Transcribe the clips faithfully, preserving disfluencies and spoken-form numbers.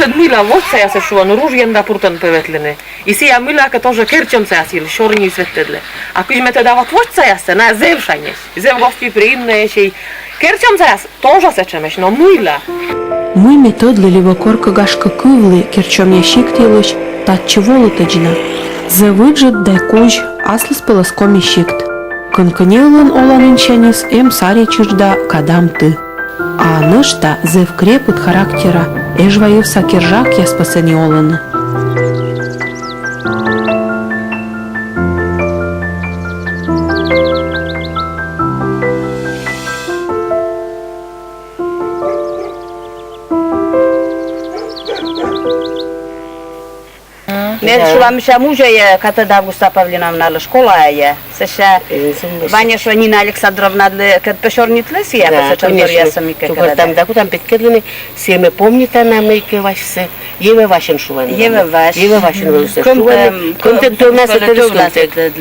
Мыйла водзсаясӧс шуӧны ружьӧн да пуртӧн пӧ ветлыны. И сія мыйлакӧ тоже керчомсаяс йылысь сёрниыс ветлӧдлӧ. А кыдз ме тӧда вот водзсаяссӧ, найӧ зэв шаньӧсь, зэв гостеприимнӧйӧсь. Керчомсаяс тоже сэтшӧмӧсь, но мыйла. Мый ме тӧдлі либӧ коркӧ, гашкӧ, кывлі Керчомъя сикт йылысь татчӧ волытӧдз на. Зэв ыджыд да кузь, аслыспӧлӧс коми сикт. Кӧнкӧ, неылын оланінсяньыс эм саричыж да кадам ты. А нӧшта зэв крепыд характера, Эжвайывса кержакъяс пӧ сэні олӧны. Ме шула, мися, музейӧ катӧд Августа Павлиновналы школаӧ. Сэсся Ваня шуӧ, Нина Александровналы кӧть пӧ сёрнитлӧ сія пӧ сэтшӧм торъясӧн мыйкӧ. Чукӧртам да кутам петкӧдлыны, сійӧ ме помнита на мыйкӧ васьсӧ. Евӧ Васьӧн шулӧны. Евӧ Вась. Евӧ Васьӧн вӧлі сэтшӧм шулӧны. Кӧмтӧд тӧлнас сэтӧрыс кӧмтӧд.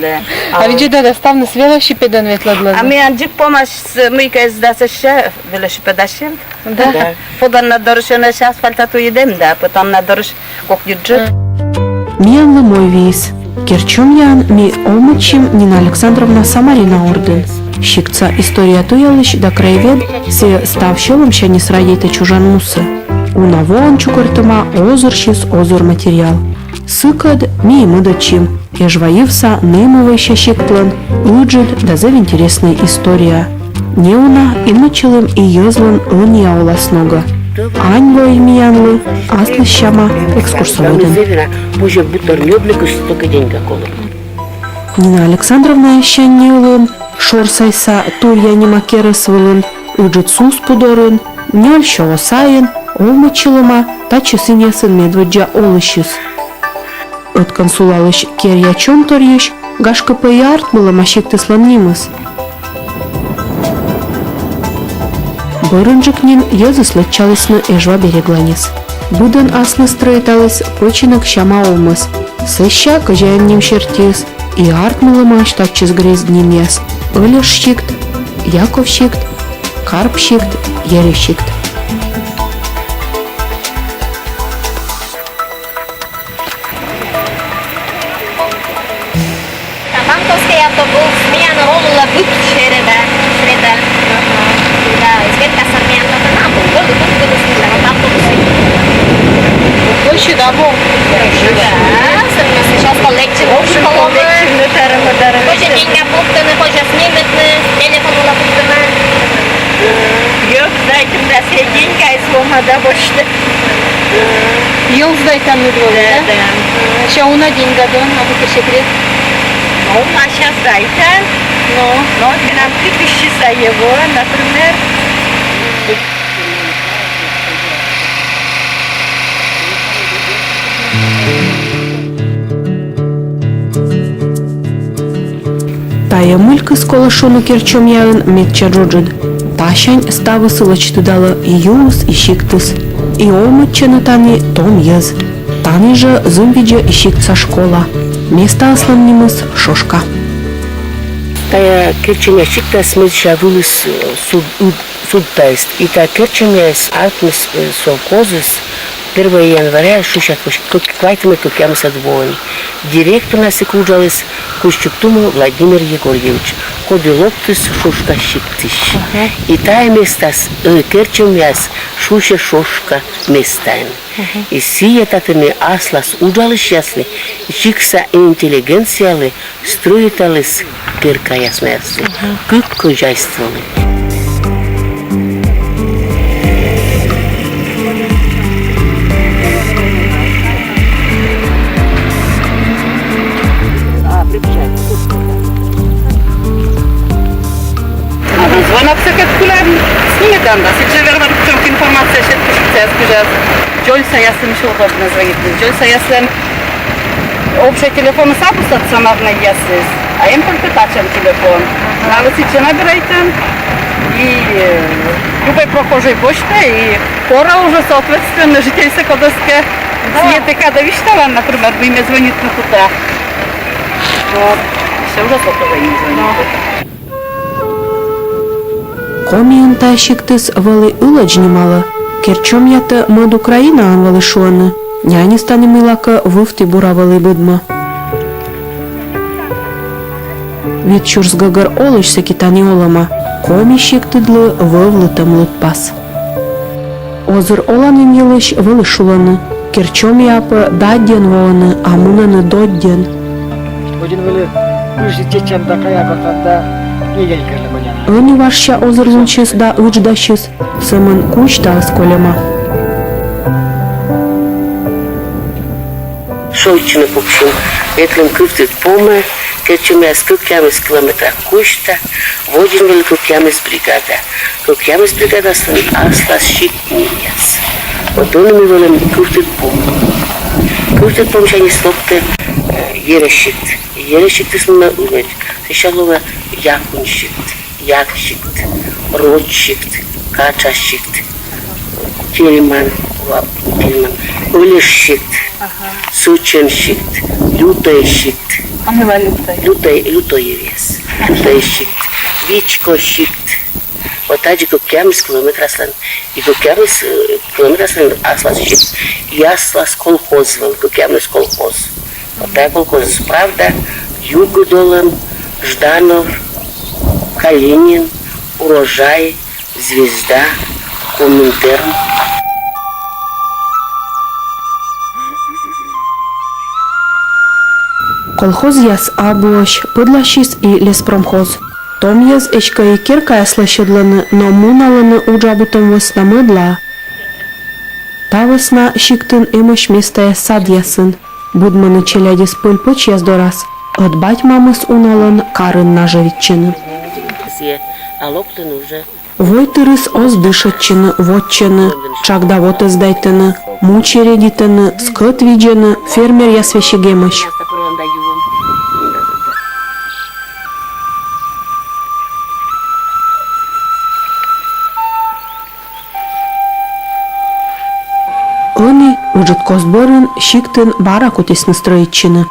А видзӧда да, ставныс велосипедӧн ветлӧдлӧны. А миян дзик помас мыйкӧыс да сэсся велосипедасьӧн. Да. Подӧн на дорысь, ӧнӧсь асфальта туйӧдӧм да, пӧ там на дорысь кокньыдджык. Миянлы мойвиис. Керчомъяын ми овмӧдчим Нина Александровна Самарина ордын. Сиктса история туялысь да краевед, сійӧ став сьӧлӧмсяньыс радейтӧ чужан мусӧ. Уна воӧн чукӧртӧма озырсьыс озыр материал. Сыкӧд ми и мӧдӧдчим Эжвайывса Нымовӧйся сиктлӧн ыджыд да зэв интереснӧй история. Неуна инмӧдчылім и йӧзлӧн ӧнія олас ногӧ. Ань вои миянлы аслыссяма экскурсоводын. Позьӧ быттьӧ ньӧблі, кӧсйӧ, только деньга колӧ. Нина Александровнасянь неылын Шорсайса Турья нима керӧс вылын, ыджыд Сузпу дорын, нёль сё во сайын овмӧдчылӧма татчӧс инъясын медводдза олысьыс. Ӧткӧн сулалысь Керъя чомторйысь, гашкӧ пӧ, и артмылӧма сиктыслӧн нимыс. Бӧрынджык нин йӧзыс лэччалісны Эжва берегланьыс. Быдӧн аслыс стрӧиталіс пӧчинӧг сяма овмӧс. Сэсся кӧзяин ним сертиыс и артмылӧмаӧсь татчӧс грезд нимъяс: Ӧльӧш сикт, Яков сикт, Карп сикт, Ери сикт. Та банковскӧй автобус миян олӧ быд среда, среда. Ага. Да, сберкасса миян татын абу, вӧлі кык кӧлесник, а вот автобус. Площадь абу. Да, сӧмын сейчас коллектив. Общем, коллектив, да, да, да. Позьӧ деньга пуктыны, позьӧ снимитны, телефон вылӧ пуктыны. Ёг, знаете, у нас есть деньга, и сломада почта. Йӧл сдайтанныд вӧлі, да? Да, да. Сэсся уна деньгадӧн, абу кӧ секрет? Ну, а сейчас сдайтан. Ну. Но нам тысяча за его, например. Тайӧ мылькыс, колӧ шуны, Керчомъяын медся джоджыд. Тасянь ставыс ылӧдз тыдалӧ: и юыс, и сиктыс. И овмӧдчӧны тані том йӧз. Тані жӧ зымвидзӧ и сиктса школа. Местаыслӧн нимыс Шошка. Тайӧ Керчомъя сиктас медся вылыс, э, суд, суд тайӧ. И та Керчомъяыс артмис, э, совхозыс первого января шуисяс квайтымын кӧкъямысӧд воын. Директорнас сэк уджаліс Кузьчук Тума Владимир Егорьевич, коді локтіс Шошка сиктысь. Ага. И тайӧ местас, э, Керчомъяс шусьӧ Шошка местаӧн. Ага. И сійӧ татӧні аслас уджалысьяслы, сиктса интеллигенциялы стрӧиталіс перкаяснаяслы кык кӧзяйстволы. Звонок сэк кылам, снимитан да, сідз жӧ верман кутшӧмкӧ информация сетны, сиктсаяс кужас. Дзолюкъяслы мися ог на звонитны, дзолюкъяслӧн общӧй телефоныс абу стационарнӧйясыс, а эм только татшӧм телефон. Ага. Налы сідз жӧ набирайтан. И, э, любӧй прохожӧй босьтӧ, и корӧ уже соответственно жительсӧ кодӧскӧ. Да. Сійӧ тэ кадӧ висьталан, например, мый ме звонитны кута. Вот. Всё, уже сотовӧй не звонит. Да. Комиын тайӧ сиктыс вӧлі ылӧдз нималӧ. Кертчомъятӧ мӧд Украинаын вӧлі шуӧны, няньыс тані мыйлакӧ вывті бура вӧлі быдмӧ. Вит сюрс гӧгӧр олысь сэки тані олӧма, Коми сиктыдлы вӧвлытӧм лыдпас. Озыр оланін йылысь вӧлі шулӧны: Кертчомъя пӧ даддьӧн воӧны, а мунӧны доддьӧн. Ӧні важся озырлунсьыс да ыдждасьыс сӧмын кузьтаыс кольӧма. Шойччыны пуксим, ветлім Кывтыд помӧ, Кертчомъяысь кӧкъямыс километра кузьта, водзын вӧлі кӧкъямыс бригада. Кӧкъямыс бригадаыслӧн аслас сикт нимъяс. Вот ӧні ми вӧлім Кывтыд пом. Кывтыд помсяньыс локтӧ, э, Ерӧ сикт. Ерӧ сиктыс мунӧ ылӧдз. Сэсся лоӧ Якунь сикт, Як сикт, Роч сикт, Катша сикт, Тельман, ва-, Тельман, Ӧльӧш сикт, Сочӧн сикт, Лютӧй сикт. А мыйла Лютӧй? Лютӧй, Лютӧй вес. Лютӧй сикт, Вичко сикт. Вот тадзи кӧкъямыс километраслӧн. И кӧкъямыс, э, километраслӧн аслас сикт. И аслас колхоз вӧлі, кӧкъямыс колхоз. Вот тайӧ колхозыс «Правда», «Югыд олӧм», «Жданов», «Калинин», «Урожай», «Звезда», «Коминтерм». Колхозъяс абуӧсь, пӧдласис и леспромхоз. Том йӧз эськӧ и керкаяс лӧсьӧдлӧны, но муналӧны уджабутӧм вӧсна мӧдлаӧ. Та вӧсна сиктын эмӧсь местаяс садъясын. Быдмӧны челядьыс пӧль-пӧчьяс дорас. Ӧд бать-мамыс уналӧн карын нажӧвитчӧны. Войтырыс оз дышӧдчыны, вотчӧны, тшак да вотӧс сдайтӧны, му чередитӧны, скӧт видзӧны, фермеръяс весиг эмӧсь. Ӧні, ыджыд кост бӧрын, сиктын бара кутісны стрӧитчыны.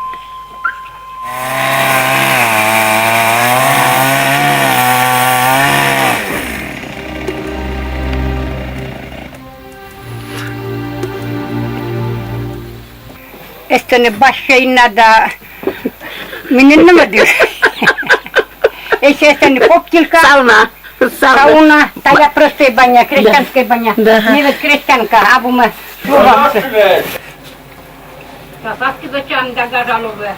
Эстӧні бассейн надо. Меным нӧ мӧдыс. Эстӧні коптилка. Сауна. Сауна. Сауна. Тая простой баня, крестьянская баня. Да. Ми ведь крестьянка, абу ми. Запаски вӧчам да гажаловӧ.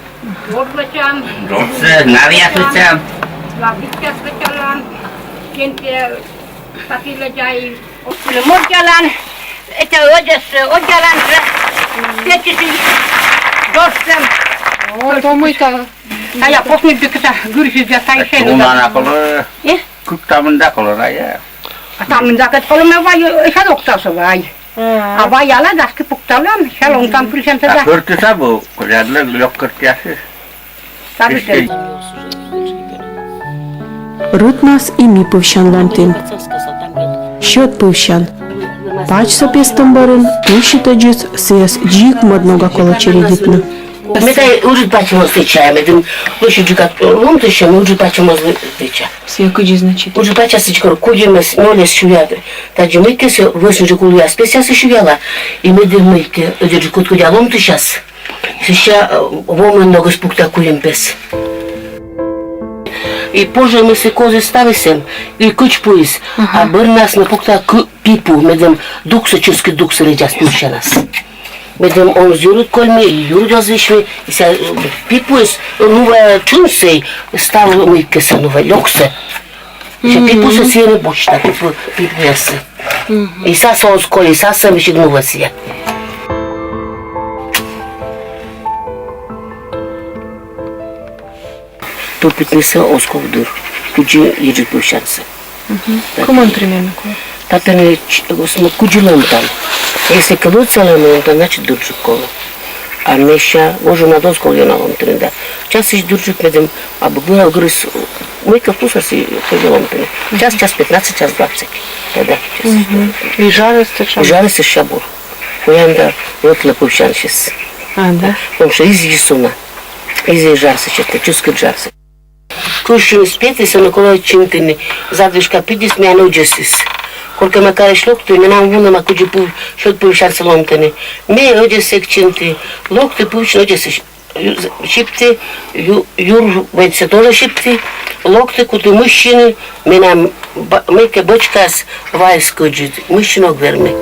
Морт вӧчам. Дорсӧ, навъяс вӧчам. Лавдикъяс вӧчалам. Кентӧ папилӧ джай. Оскылы мордялан. Это одес, одялан же. Печиси дорсӧ. О, то мый та. А я похню дыкта, гыржи да тайшен. Унана колӧ. Э? Кык тамында колӧ на, я. А тамында кыт колӧ на вай, эша доктасӧ вай. А вай ала даски пукталам, шалом там пришем. А тогда пӧртыс абу, колядлы лёк кыртъясыс. Рытнас и ми пывсян ломтім. Сьӧд пывсян. Пачсӧ пестӧм бӧрын пывсьытӧдзыс сійӧс дзик мӧд нога колӧ чередитны. Ме тай ыджыд пачӧмӧс тэча, медым лӧсьыдджыка ломтысьӧм, ыджыд пачӧмӧс тэча. Сійӧ кыдзи, значит? Ыджыд пачӧмӧс сідзкӧ куимӧс, нёльӧс сюяд. Тадзи мыйкӧ сійӧ вӧсньыдджык улас песъясӧ сюяла. И медым мыйкӧ, ыджыдджык кутшӧмкӧ ломтысяс. Сэсся, э, вомӧн ногыс пукта куим пес. И пожӧмыс, и козыс, ставыс эм, и кыдз пуыс. Ага. А бӧрнас ме пукта кы-, пипу, медым дуксӧ, чӧскыд дуксӧ лэдзас пывсянас. Медым он юрыд кольны, юрыд оз висьмы, и сійӧ, э, пипуыс, э, нуӧ тшын сійӧ, став мыйкӧсӧ нуӧ, лёксӧ. Ещӧ пипусӧ сійӧ нӧ босьта, пипу, пипуяссӧ. И сасӧ оз коль, и сасӧ весиг нуӧ сійӧ. Топитнысӧ оз ков дыр. Кыдзи еджыд пывсянсӧ. Кымын примерно ков? Татӧн, э, ч-, осмӧ кыдзи ломтан. Если кӧ лӧдсалӧм ломтан, значит, дырджык колӧ. А мися, гожӧмнад оз ков ёна ломтыны да. Часысь дырджык, медым абу гыра-, гырыс, мыйкӧ пусас и кыдзи ломтыны. Час, час пятнадцать, час двадцать. Тогда час. И жарыс тшӧтш. И жарыс тшӧтш бур. Куянь да ӧтлӧ пывсянсьыс. А, да? Потому что изйыс уна. Изйӧ жарсӧ сетны, чӧскыд жарсӧ. Кыш синыс петіс, ӧні колӧ чинтыны. Задвижка пидіс, миян ӧдзӧсыс. Коркӧ ме карысь локті, менам вунӧма, кыдзи пыв, сьӧд пывсянсӧ ломтӧны. Ме ӧдзӧсӧ эг чинті, локті пывсьыны, ӧдзӧсӧ щ-, ю-, сипті, ю-, юр медсӧ тоже сипті, локті, куті мыссьыны, менам ба-, мыйкӧ бочкаыс ваыс кӧдзыд, мыссьыны ог вермы.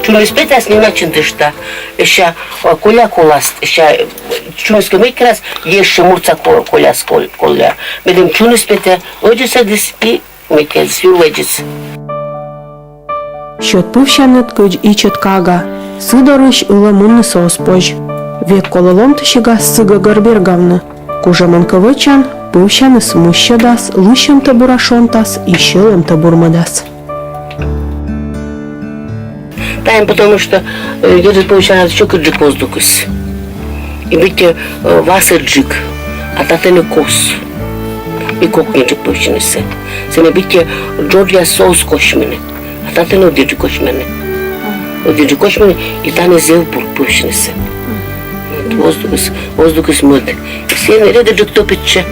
Чуныс петас, нин начинтышта, эшшӧ, э, коля коласт, эшшӧ, э, чуныс кӧ мыйкӧ раз, ещӧ муртса ко-, коляс кол-, коля. Медым чуныс петӧ, ӧдзӧсӧдыс и мыйкӧ сюр вӧдзыс. Сьӧд пывсяныд кыдз ичӧт кага. Сы дорысь ылӧ муннысӧ оз позь. Век колӧ ломтысигас сы гӧгӧр бергавны. Кужӧмӧн кӧ вӧчан, пывсяныс мыссьӧдас, лысьӧмтӧ бура шонтас и сьӧлӧмтӧ бурмӧдас. Тайӧ потому что, э, йӧзыд пывсянад сьӧкыдджык воздухыс. И быттьӧ, э, васӧджык, а татӧні кос. И кокниджык пывсьынысӧ. Сэні быттьӧ джоджъяссӧ оз косьмыны. А татӧні ӧдйӧджык косьмӧны. Ӧдйӧджык косьмӧны, и тані зэв бур пывсьынысӧ. Вот воздухыс, воздухыс мӧд. И сэні редӧджык топитчӧ.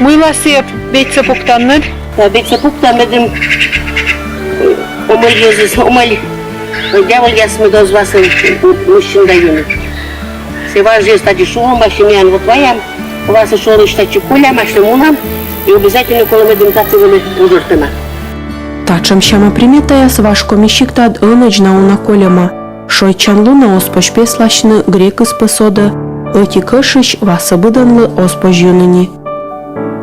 Мыйла сійӧ бедьсӧ пуктанныд? Да, бедьсӧ пуктам, медым, э, омӧль йӧзыс, омӧль, э, дяволъясмыд оз васӧ мыссьыны да юны. Сійӧ важ йӧз тадзи шуӧ, мися, миян вот ваям, васӧ шорысь татчӧ колям, асьным мунам, и обязательно колӧ, медым татӧні пожӧртӧма. Татшӧм сяма приметаяс важ коми сиктад ӧнӧдз на уна кольӧма. Шойччан лунӧ оз позь песласьны, грекыс пӧ содӧ, ӧти кӧшысь васӧ быдӧнлы оз позь юны ни.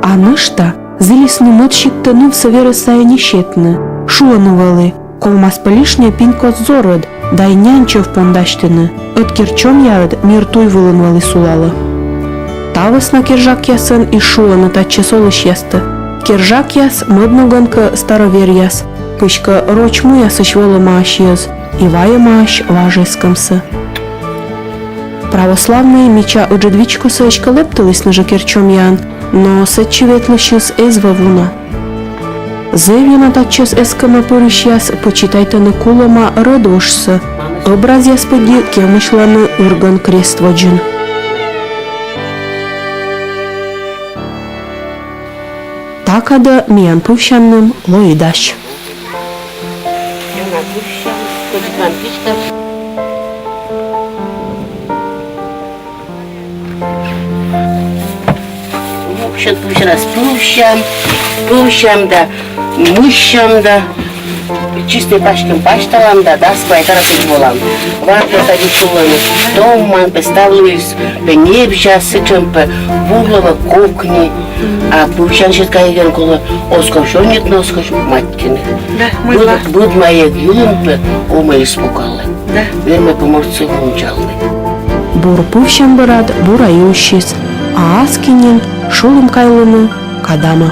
А нӧшта зілисны мӧд сиктӧ нывсӧ верӧс сайӧ не сетны, шуӧны вӧлі, ковмас пӧ лишнӧй пинь-кос зорӧд, дай нянь чӧв пон дасьтыны, ӧд кирчомъяыд мир туй вылын вӧлі сулалӧ. Та вӧсна кержакъясӧн и шуӧны татчӧс олысьястӧ. Кержакъяс, мӧд ногӧн кӧ, староверъяс, кыськӧ роч муясысь волӧмаӧсь йӧз и вайӧмаӧсь важ эскӧмсӧ. Православнӧй мича ыджыд вичкосӧ эськӧ лэптылісны жӧ кирчомъяӧн, но сэтчӧ ветлысьыс эз вӧв уна. Зэв ёна татчӧс эскӧмӧ пырысьяс почитайтӧны кулӧма рӧдвужсӧ, ӧбразъяс пыдди кевмысьлӧны ыргӧн крест водзын. Та кадӧ миян пывсянным лои дась. Вообще, пывсянас пывсям, пывсям да мыссям да. Чистӧй паськӧм пасьталам да, дас квайт арӧсӧдз волам. Вартӧ тадзи шулӧны, томман пӧ, ставлы выльыс пӧ небзя, сэтшӧм пӧ бур лоӧ кокни. А пывсян сетка эгӧн колӧ оз ков сёрнитны, оз ков маттьыны. Да, мыйла. Быд-, быдмӧй эг юын пӧ омӧльыс пукалӧ. Да. Вермӧ пӧ мортсӧ вунджалны. Бур пывсян бӧрад бура и уссис, а аски нин шулім кайлыны кадамӧ.